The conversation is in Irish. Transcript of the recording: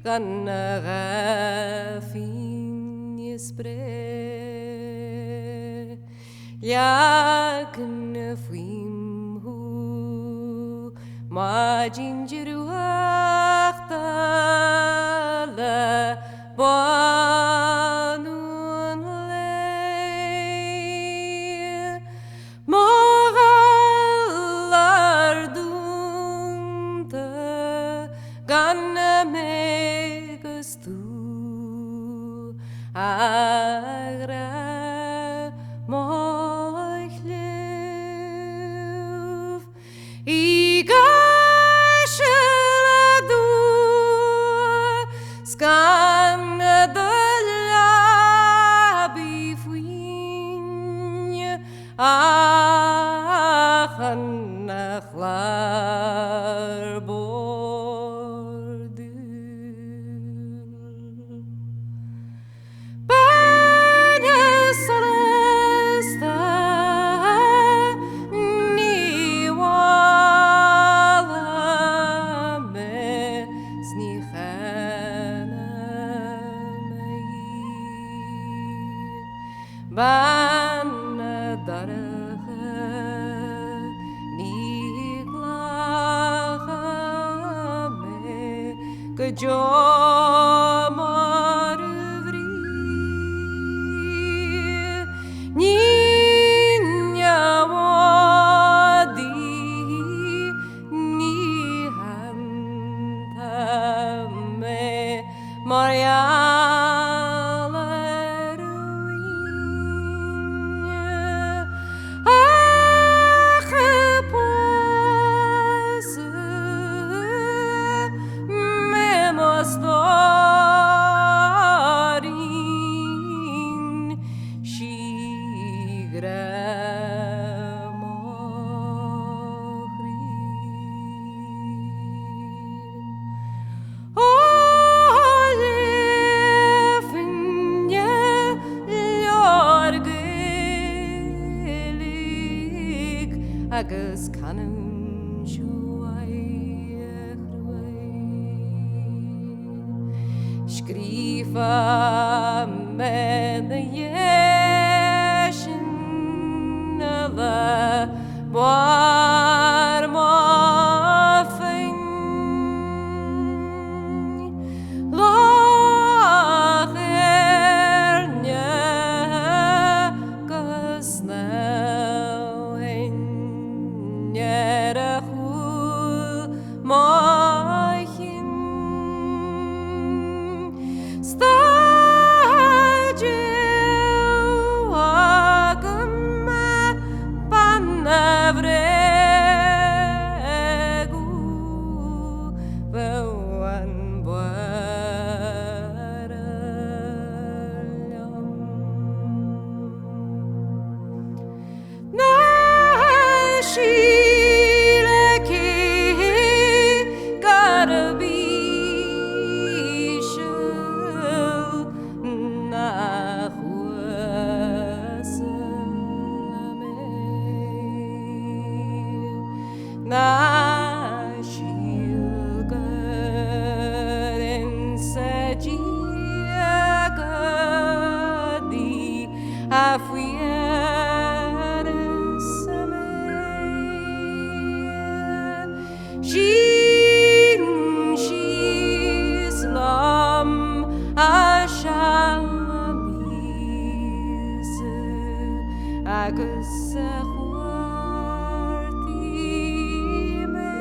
Gan a dhath féin a spré. Leagan faoim thú maidin drúchta le bánú an lae. Mo ghalar dúnta gan mé 'gus tú a ghrá mo chléibh. I gcaiseal dubh 's gan do leabaidh faoin Ach an clár bordúil. Bean solasta ní mholfaidh mé 's ní cheannóidh mé í. Bean dorcha ní ghlacfaidh mé go deo mar bhrí. Ní neamhadaí ní shannta mé mar gheall ar mhaoin ach pósadh mé mo stóirín sí grá mo chroí. Ó léifinn leabhar Gaeilge agus canúint Scríofa mé na dhiaidh sin le barr mo phinn. Loch Éirne 'gus Snámhainn ar a chúl mo chinn. Staidéar agam bean a bhréagú bheadh an báire liom. Ná síl gurb íseal nach uasal mé. Ná síl gur insa diagaí a fuarthas mé. Sín síos liom a seal míosa agus a chuartaigh mé.